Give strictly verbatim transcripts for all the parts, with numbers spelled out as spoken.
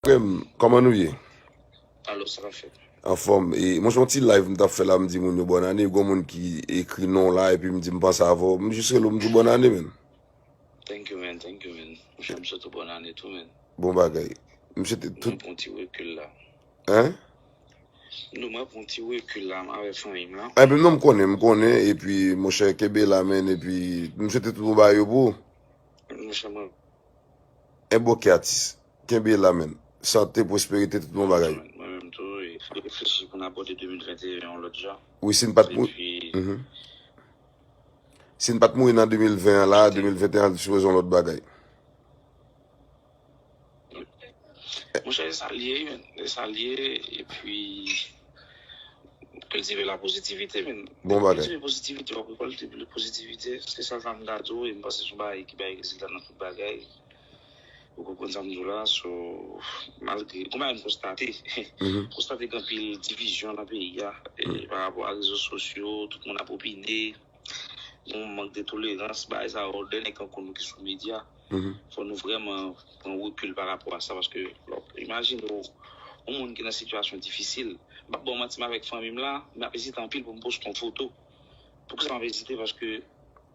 Frè m, kòman nou ye? Alo, sa k ap fèt? Anfòm. E, mwen, se yon ti live m t ap fè la, m di moun yo bòn ane, gon moun ki ekri non la, epi m di m panse avè w. M jis rele w, m di w bòn ane, men. Thank you, man. Thank you, man. Monchè, m swete w bòn ane tou, man. Bon bagay. M swete tout. Mwen pran ti rekil la. Hein? Non, mwen pran ti rekil la, m avè fanmi m la. Epi non, m konnen, m konnen, epi, monchè, kenbe la, men, epi, m swete tout bon bagay yo pou ou. Monchè, mwen En bòkè atis. Kenbe la, men. Sante, pwosperite, tout bon bagay. Mwen menm tou, e, m reflechi pou n abòde de mil venteyen yon lòt jan. Wi, si n pa t mouri. Epi, Mhm. Si n pa t mouri nan de mil ven an la, de mil venteyen an, li sipoze yon lòt bagay. Monchè, e sa l ye, men. E sa l ye, epi kiltive la pozitivite, men. Bon bagay. Kiltive pozitivite, w ap rekòlte pozitivite. Se sa sa m ta di w, e m panse se yon bagay ki bay rezilta nan tout bagay. Ou konprann sa m di w la, so, malgre, gon bagay m konstate, Mhm. konstate gen anpil divizyon nan peyi a, e, pa rapò a rezo sosyo, tout moun ap opine, gon mank de tolerans, bagay sa yo, dènye kan konn nou ki sou medya, Mhm. fò nou vrèman pran rekil pa rapò a sa, paske, lò, imajine w, yon moun ki nan sitiyasyon difisil, m p ap ba w manti, m avèk fanmi m la, m ap ezite anpil pou m poste yon foto. Poukisa m ap ezite? Paske,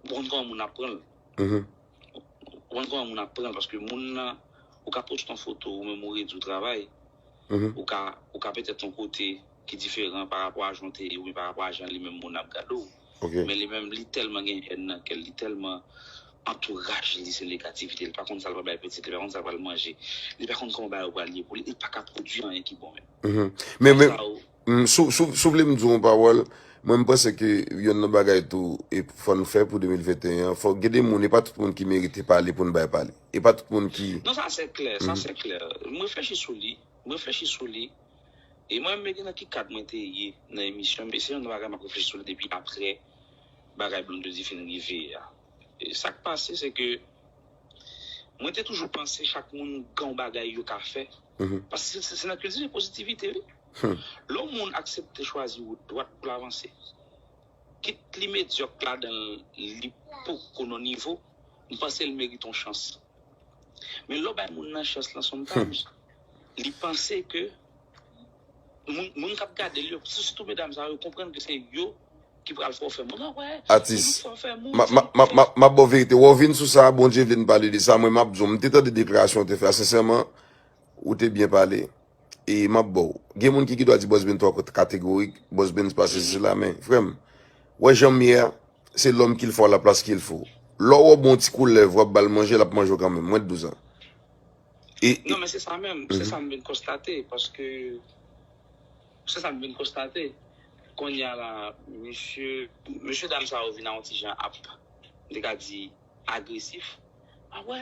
bon, kòman moun ap pran l? Mhm. Ou konn kòman moun ap pran l, paske moun nan, ou ka poste yon foto, ou menm ou redi w travay, Mhm. ou ka, ou ka petèt yon kote ki diferan pa rapò a jan w te ye, oubyen pa rapò a jan li menm moun ap gade w. Ok. Men li menm, li tèlman gen hèn nan kè l, li tèlman antouraj li se negativite, li pa konn sa l pral bay pitit, li pa konn sa l pral manje, li pa konn kòman bagay yo pral ye pou li, li pa ka pwodui anyen ki bon menm. Mhm. Men, men, Sa ou, mm, sou, sou, sou vle m di w yon pawòl, mwen m panse ke yonn nan bagay tou, e fò n fè pou de mil venteyen an, fò gen de moun, e pa tout moun ki merite pale pou n bay pale. E pa tout moun ki Non, sa se klè, sa Mhm. se klè. M reflechi sou li, m reflechi sou li. E mwen menm, men gen nan ki kad mwen te ye nan emisyon, men se yon bagay m ap reflechi sou li depi apre bagay Blondedy fin rive a. E sa k pase, se ke mwen te toujou panse chak moun gen yon bagay yo ka fè. Mhm. Paske se, se, se nan kiltive pozitivite, wi. Hmm. Lè yon moun aksepte chwazi wout dwat pou l avanse, kit li medyòk ladan l, li poko nan nivo, m panse l merite yon chans. Men lè w bay moun nan chans lan, sometimes, li panse ke moun, moun k ap gade l yo, sitou medam sa yo, konprann ke se yo ki pral fè w fè moun. Ah, wè, Atis. Moun fè w fè moun, Ma, se ma, moun ma, fè ma, ma ba w verite. Wè w vin sou sa, Bondye vle n pale de sa. Mwen, m ap di w, m te tande deklarasyon w te fè a, sensèman, ou te byen pale. E m ap ba w. Gen moun ki, ki dwa di Boss Ben twò kategorik, Boss Ben pa sesi la, men, frè m, wè jan m ye a, c'est l'homme qu'il faut à la place qu'il faut. Lè w wè w bon ti koulèv, w ap ba l manje, l ap manje w kanmenm. Mwen, douz an. E, Non, men se sa menm, se Mhm. sa m vin konstate, paske se sa m vin konstate. Kounye a la, mesye, mesye dam sa yo vin a yon ti jan ap, m te ka di, agresif. Ah wè,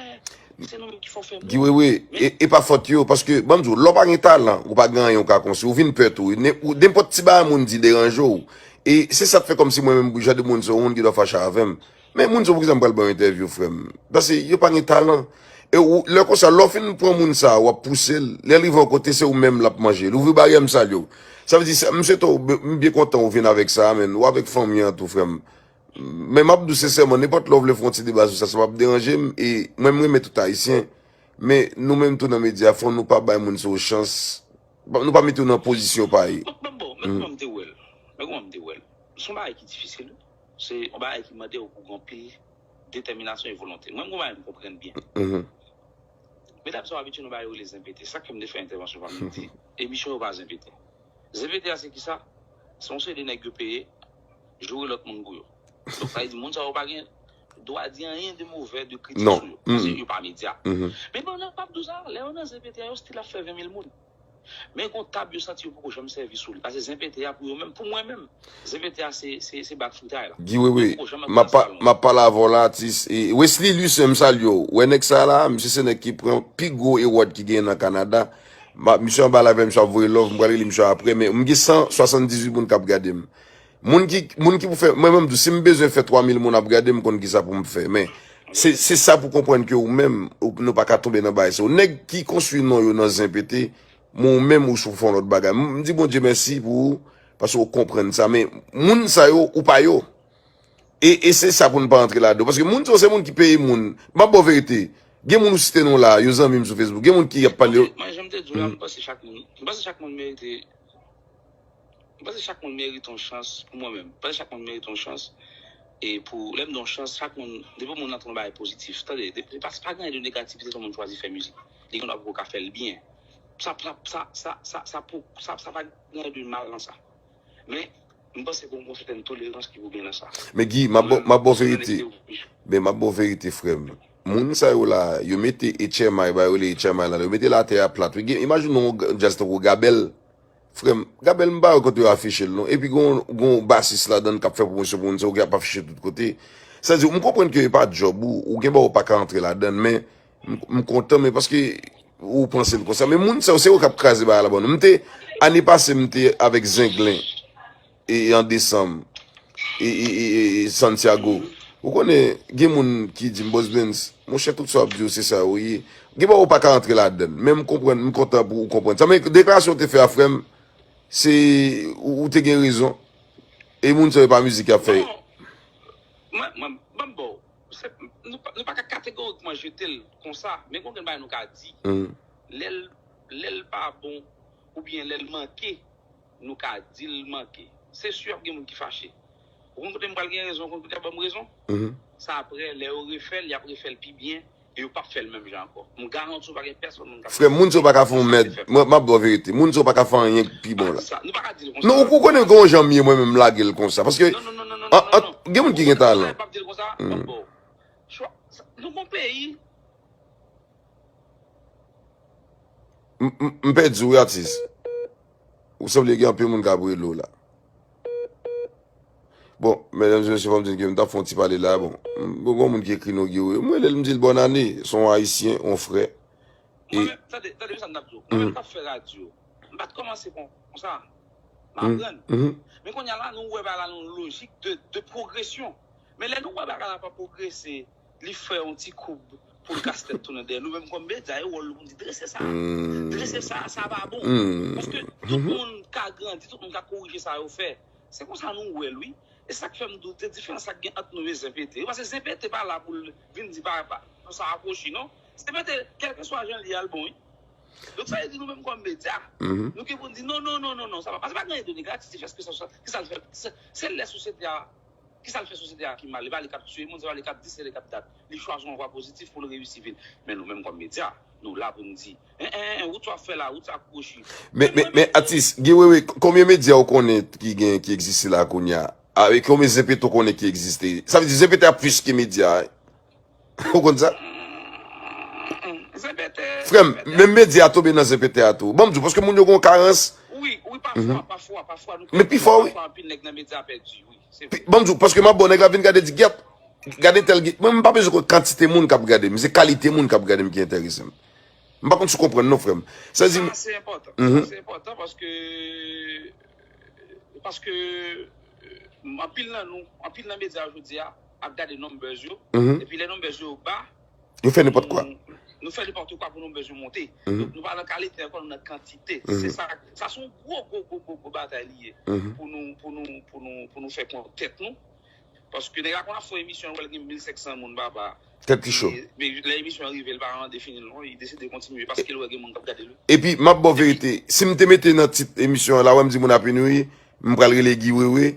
se nou menm ki fè w fè moun. Guy Wewe, e, e pa fòt yo, paske, ban m di w, lè w pa gen talan, ou pa gen anyen ou ka konstwi, ou vin pè tou. Ne, ou, nenpòt ti bagay moun di deranje w. E se sa k fè kòmsi mwen menm, jan de moun sa yo, moun ki dwa fache avè m. Men moun sa yo, poukisa m pral ba yo entèvyou, frè m? Paske yo pa gen talan. E ou, lè konsa, lè w fin pran moun sa, w ap pouse l. Lè l rive yon kote, se ou menm l ap manje. L ouvri baryè, m salye w. Sa vle di, sa, m swete w, m byen kontan ou vin avèk sa, men ou avèk fanmi an tou, frè m. Men m ap di w sensèman, nenpòt lè w vle fè yon ti deba sou sa, sa p ap deranje m. E mwen, m renmen tout Ayisyen. Men nou menm tou nan medya, fò nou pa bay moun sa yo chans. Nou pa mete yo nan pozisyon pa yo. Bon, bon, bon, men kòman m te wè l? Men kòman m te wè l? Se yon bagay ki difisil, wi. Se yon bagay ki mande w pou gen anpil detèminasyon e volonte. Mwen, m gon bagay m konprann byen. Mhm. Medam sa yo abitye nan bagay yo rele zenpete. Sa k fè m te fè entèvansyon pa m di, emisyon yo pa zenpete. Zenpete a se kisa? Se yon seri de nèg yo peye joure lòt moun pou yo. Donk, sa vle di, moun sa yo pa gen dwa di anyen de movè, de kritik Non. Sou yo. Paske Mhm. yo pa medya. Mhm. Men pandan m ap di w sa, lè yo nan zenpete a, yo still ap fè ven mil moun. Men gon tab yo santi yo poko janm sèvi sou li. Paske zenpete a pou yo menm, pou mwen menm, zenpete a se, se, se bak fritay la. Guy Wewe, Yo poko janm m ap pa, pran sa m ap pale avè w la, atis. E Wesley Lucien, m salye w. Wè nèg sa la, misye se nèg ki pran pi gwo award ki genyen nan Kanada. Ma, misye anba live, misye ap voye love, m pral rele misye apre, men m gen san swasanndizuit moun k ap gade m. Moun ki, moun ki pou fè, mwen menm tou, si m bezwen fè twa mil moun ap gade m, konn kisa pou m fè. Men, se, se sa pou konprann ke ou menm, ou, nou pa ka tonbe nan bagay sa. Nèg ki konstwi non yo nan zenpete, men ou menm ou fè yon lòt bagay. M, m di Bondye mèsi pou ou, paske ou konprann sa. Men, moun sa yo, ou pa yo. E, e se sa pou n pa antre ladan. Paske moun sa yo, se moun ki peye moun. M ap ba w verite. Gen moun ou site non la, yo zanmi m sou Facebook. Gen moun ki ap pale. Mwen, jan m te di w la, m panse chak moun, m panse chak moun merite, m panse chak moun merite yon chans pou mwen menm. M panse chak moun merite yon chans. E pou, lè m di yon chans, chak moun, depi moun nan ton bagay pozitif. Tande, depi, pa, pa gen de negativite lè moun chwazi fè mizik. Li gen dwa poko ka fè l byen. Sa, sa, sa, sa, sa, sa, pou, sa, sa pa gen de mal nan sa. Men, m panse ke yon sèten tolerans ki pou gen nan sa. Men Guy, m ap ba w, m ap ba w verite. Men m ap ba w verite, frè m. Moun sa yo la, yo mete H M I, ba yo rele H M I la, yo mete latè a plat. Wi, gen, imajine yon djaz tankou Gabèl. Frè m, Gabèl m pa wè kote yo afiche l non. Epi gon, gon basis ladan l k ap fè pwomosyon pou moun sa yo ki ap afiche tout kote. Sa di, m konprann ke e pa djòb ou, ou gen bagay ou pa ka antre ladan l, men m, m kontan, men paske ou panse l konsa. Men moun sa yo, se yo k ap kraze bagay la ban nou. M te, ane pase, m te avèk Zenglen e, e an desanm, e, e, e, e, e Santiago. Ou konnen, gen moun ki di m, Boss Benz, monchè, tout sa w ap di yo, se sa yo ye. Gen bagay ou pa ka antre ladan l. Men m konprann, m kontan pou ou konprann sa. Men deklarasyon w te fè a, frè m, se, ou, ou te gen rezon. E moun sa yo pa mizik y ap fè. Mwen, mwen, ban m ba w. Se, nou pa, nou pa ka kategorikman jete l konsa, men gon grenn bagay nou ka di. Lè l, lè l pa bon, oubyen lè l manke, nou ka di l manke. Se si y ap gen moun ki fache. Ou konn kote m pral gen rezon, ou konn kote y ap ban m rezon. Sa apre, lè yo refè l, y ap refè l pi byen, e yo p ap fè l menm jan ankò. M garanti w pa gen pèsonn moun k ap fè l. Frè m, moun sa yo pa ka fè yon mèd. Mwen, m ap ba w verite. Moun sa yo pa ka fè anyen k pi bon la. Nou pa ka di l konsa. Non, ou konnen gon jan m ye mwen menm, m lage l konsa. Paske, gen moun ki gen talan. Nou gon peyi. M, m, m pèdi w wi, atis. Ou sanble gen anpil moun k ap rele w la. Bon, medam e mesye, fò m di n ke m t ap fè yon ti pale la. Bon, m, bon, gon moun ki ekri non Guy Wewe. M rele l, m di l bòn ane, se yon ayisyen, yon frè. Mwen menm, tande, tande sa m t ap di w. Mwen menm k ap fè radyo, m pa t kòmanse konsa. M aprann. Men kounye a la, nou wè bagay la nan yon lojik de, de pwogresyon. Men lè nou wè bagay la pa pwogrese, li fè yon ti koub pou l kase tèt tounen dèyè. Nou menm kòm medya, e wòl nou pou n di drese sa. Drese sa, sa pa bon. Paske tout moun ka grandi, tout moun ka korije sa yo fè. Se konsa nou wè l, wi. E sa k fè m di w, se diferans sa k gen ant nou e Zen Pete. Paske Zen Pete pa la pou l vin di pa, pa, pou sa akwochi, non. Zen Pete, kèlkeswa jan l ye a, l bon, wi. Donk, sa vle di nou menm kòm medya, nou gen pou n di non, non, non, non, non, sa pa, paske pa gen anyen de negatif, èske sa, sa, ki sa l fè, se, se lè sosyete a, ki sa l fè sosyete a ki mal, e pa li k ap tiye moun, se pa li k ap di, se li k ap dat. Li chwazi yon vwa pozitif pou l reyisi vi l. Men nou menm kòm medya, nou la pou n di, en, en, en, wout sa w ap fè la, wout sa kwochi. Men, men, men, atis, Guy Wewe, konbyen medya ou konnen ki gen, ki egziste la kounye a? Avèk konbyen Zen Pete ou konnen ki egziste? Sa vle di Zen Pete a plis ke medya, hein? Ou konn sa? Zen Pete. Frè m, menm medya a tonbe nan Zen Pete a tou. Ban m di w, paske moun yo gen yon karans. Wi, wi, pafwa, pafwa, pafwa. Men pi fò, wi. Pafwa, anpil nèg nan medya pèdi, wi. Se vre. Ban m di w, paske m ap bon, nèg la vin gade, di, "Gyèt, gade tèl." Mwen, m pa bezwen konn kantite moun k ap gade m, se kalite moun k ap gade m ki enterese m. M pa konn si w konprann non, frè m. Sa di. Sa se enpòtan. Sa se enpòtan paske, paske, anpil nan nou, anpil nan medya jodi a ap gade numbers yo. Epi lè numbers yo ba, yo fè nenpòt kwa. Nou, nou fè nenpòt kwa pou numbers yo monte. Donk, nou pa nan kalite ankò, nou nan kantite. Se sa, sa se yon gwo, gwo, gwo, gwo, gwo batay li ye. Pou nou, pou nou, pou nou, pou nou fè kont tèt nou. Paske nèg la konn ap fè yon emisyon, wè l gen mil senk san moun, papa. Tèt li cho. Men lè emisyon an rive, l pa mande fini l non, li deside kontinye paske l wè gen moun k ap gade l. Epi, m ap ba w verite, si m te mete nan tit emisyon an la, wè m di moun ap inwi, m pral rele Guy Wewe,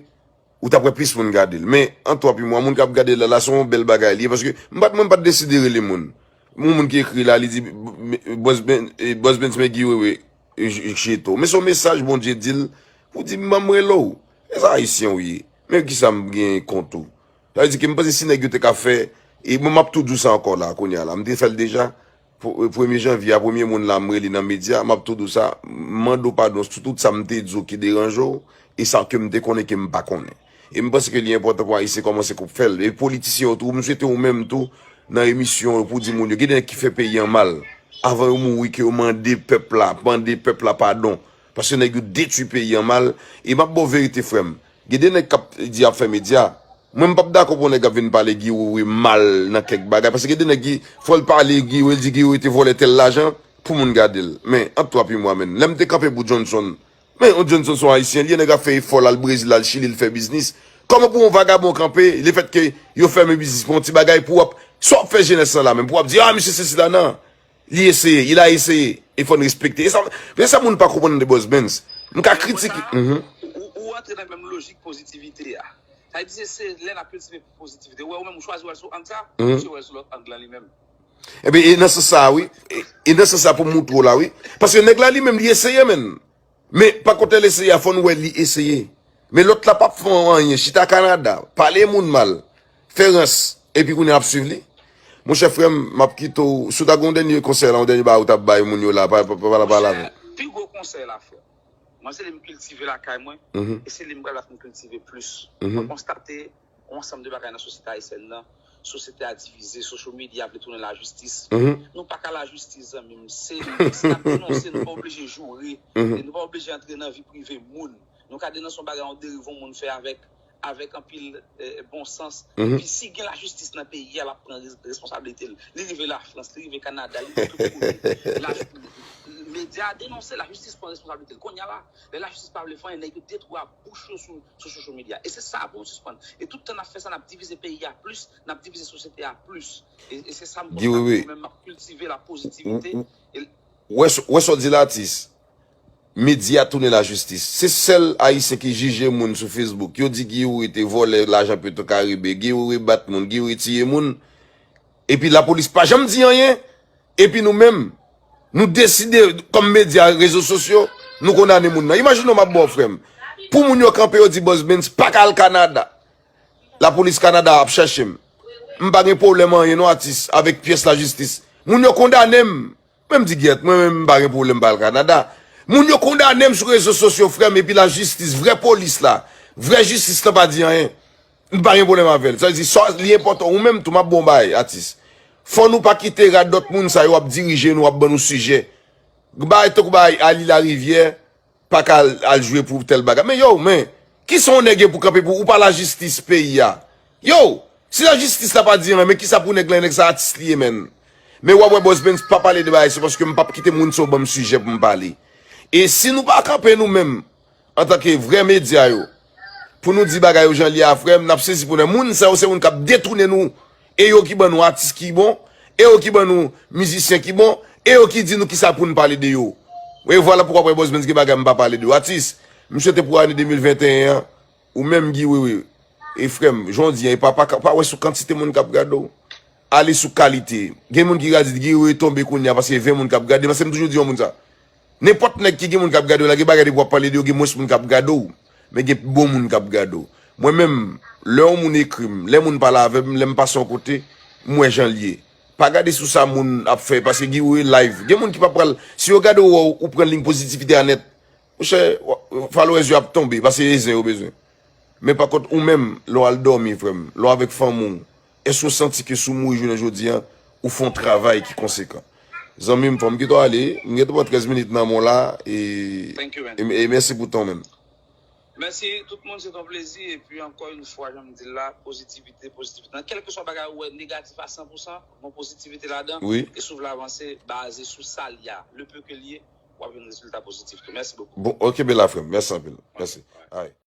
ou t ap wè plis moun gade l. Men, an twa pi mwa, moun k ap gade l la, la se yon bèl bagay li ye, paske m pa t, mwen m pa t deside rele moun. Yon moun ki ekri la, li di, Boss Ben, eh, Boss Benz, men Guy Wewe, eh, j-, jeto. Men se yon mesaj Bondye di l, pou di, m, m rele w. E sa Ayisyen w ye. Men kisa m gen kont ou? Sa vle di ke m panse si nèg yo te ka fè, e mwen m ap tou di w sa ankò la, kounye a la. M te fè l deja. Pou, premye janvye a, premye moun la m rele nan medya, m ap tou di w sa, m mande w padon sou tout sa m te di w ki deranje w, e sa ke m te konnen ke m pa konnen. E m panse ke li enpòtan pou Ayisyen kòmanse kou fè l. E politisyen yo tou, m swete ou menm tou, nan emisyon yo, pou di moun yo, gen de nèg ki fè peyi an mal. Avan yo mouri, ke yo mande pèp la, mande pèp la padon. Paske nèg yo detwi peyi an mal. E m ap ba w verite, frè m. Gen de nèg k ap di y ap fè medya. Mwen, m p ap dakò pou yon nèg ap vin pale Guy Wewe mal nan kèk bagay. Paske gen de nèg ki, fò l pale Guy Wewe, l di Guy Wewe te vòlè tèl lajan pou moun gade l. Men, ant twa pi mwa, menn. Lè m te kanpe pou Johnson, men, yon Johnson se yon Ayisyen, li, nèg ap fè efò l al Brezil, al Chili, l fè biznis. Kòman pou yon vagabon kanpe, lefètke yo fèmen biznis pou yon ti bagay, pou w ap Sa w ap fè jenès lan la menm pou w ap di, ah, misye sesi la, nan. Li eseye, il a essayé. E fò n respekte. E sa, e sa moun pa konprann de Boss Benz. M ka kritike. Mhm. Ou, ou antre nan menm lojik pozitivite a. Sa vle di se, se lè n ap kiltive pozitivite. Ou wè ou menm ou chwazi wè l sou ang sa, misye wè l sou lòt ang lan li menm. Ebyen, e nan sans sa, wi. E, e nan sans sa pou m moutre w la, wi. Paske nèg la li menm, li eseye, menn. Men, pa kote l eseye a, fò n wè li eseye. Men lòt la p ap fè anyen. Chita Kanada, pale moun mal, fè rans, epi kounye a ap swiv li. Monchè frè m, m ap kite w. Si w ta gen yon dènye konsèy la, yon dènye bagay ou t ap bay moun yo la, pa, pa, pa, pa, pa lave. Pi gwo konsèy la, frè. Mwen, se li m kiltive lakay mwen, e se li m pral ap kiltive plis. Mwen konstate yon ansanm de bagay nan sosyete ayisyèn nan. Sosyete a divize, social media vle tounen lajistis. Nou pa ka lajistis, zanmi m. Se, si n ap denonse, nou pa oblije joure. E nou pa oblije antre nan vi prive moun. Nou ka denonse yon bagay, yon deriv yon moun fè avèk, avèk anpil eh, bon sans. Epi si gen lajistis nan peyi a, l ap pran res- responsablite l. Li rive Lafrans, li rive Kanada, li rive tout kote. Laj- Medya a denonse, lajistis pran responsablite l. Kounye a la, lè lajistis pa vle fè anyen, nèg yo detwa bouch yo sou, sou social media. E se sa pou nou sispann. E tout tan n ap fè sa, n ap divize peyi a plis, n ap divize sosyete a plis. E, e se sa m konstate mwen menm, m ap kiltive la pozitivite. Wè sa w di la, atis. Medya tounen lajistis. Se sèl Ayisyen ki jije moun sou Facebook. Yo di Guy Youri te vòlè lajan Petro Caribe, Guy Youri bat moun, Guy Youri tiye moun. Epi lapolis pa janm di anyen. Epi nou menm, nou deside kòm medya, rezo sosyo, nou kondane moun nan. Imajine w, m ap ba w, frè m. Pou moun yo kanpe, yo di Boss Benz pa ka al Kanada. Lapolis Kanada ap chèche m. M pa gen pwoblèm anyen non, atis, avèk pyès lajistis. Moun yo kondane m. Mwen m di gyèt, mwen menm m pa gen pwoblèm pa al Kanada. Moun yo kondane m sou rezo sosyo, frè m, epi lajistis, vrè polis la, vrè jistis lan pa di anyen. M pa gen pwoblèm avè l. Sa vle di, sa, li enpòtan, ou menm tou, m ap ba w yon bagay, atis. Fò nou pa kite radòt moun sa yo ap dirije nou, ap ban nou sijè. Bagay tankou bagay Ali Larivière, pa ka al, al jwe pou tèl bagay. Men yo, men, kisa yon nèg ye pou kanpe pou ou pa lajistis peyi a? Yo, si lajistis la pa di anyen, men kisa pou nèg la, nèg sa atis li ye, menn. Men w ap wè Boss Benz pa pale de bagay sa paske m p ap kite moun sa yo ban m sijè pou m pale. E si nou pa kanpe nou menm, antanke vrè medya yo, pou nou di bagay yo jan l ye a, frè m, n ap sezi pou nou. Moun sa yo se moun k ap detounen nou. E yo ki ban nou atis ki bon, e yo ki ban nou mizisyen ki bon, e yo ki di nou kisa pou n pale de yo. E vwala poukwa w ap wè Boss Benz gen bagay m pa pale de yo. Atis, m swete pou ane de mil venteyen an, ou menm Guy Wewe, e frè m, jan w di an, e pa, pa, pa wè sou kantite moun k ap gade w. Ale sou kalite. Gen moun ki ka di Guy Wewe tonbe kounye a paske ven moun k ap gade, paske m toujou di yon moun sa. Nenpòt nèg ki gen moun k ap gade w la, gen bagay depi w ap pale de yo, gen mwens moun k ap gade w. Men gen bon moun k ap gade w. Mwen menm, lè yon moun ekri m, lè moun pale avè m, lè m pase yon kote, m wè jan l ye. Pa gade sou sa moun ap fè, paske Guy Wewe live. Gen moun ki pa pral, si yo gade w, ou pran liy pozitivite a nèt. Monchè, followers yo ap tonbe, paske e zen yo bezwen. Men pa kont ou menm, lè w al dòmi, frè m, lè w avèk fanmi w, èske w santi ke si w mouri jounen jodi a, ou fè yon travay ki konsekan? Zanmi m, fò m kite w ale, m gentan pran trèz minit nan men w la, e, e, e mèsi pou tan w, menn. Mèsi, tout moun, se t on plezi, epi ankò yon fwa, jan m di l la, pozitivite, pozitivite. Nan kèlkeswa bagay ou wè negatif a san pou san, gon pozitivite ladan, e si w vle avanse, baze sou sa l ye a, le peu que l ye, w ap jwenn rezilta pozitif tou. Mèsi bokou. Bon, ok, bela frè m, mèsi anpil. Mèsi. Alright.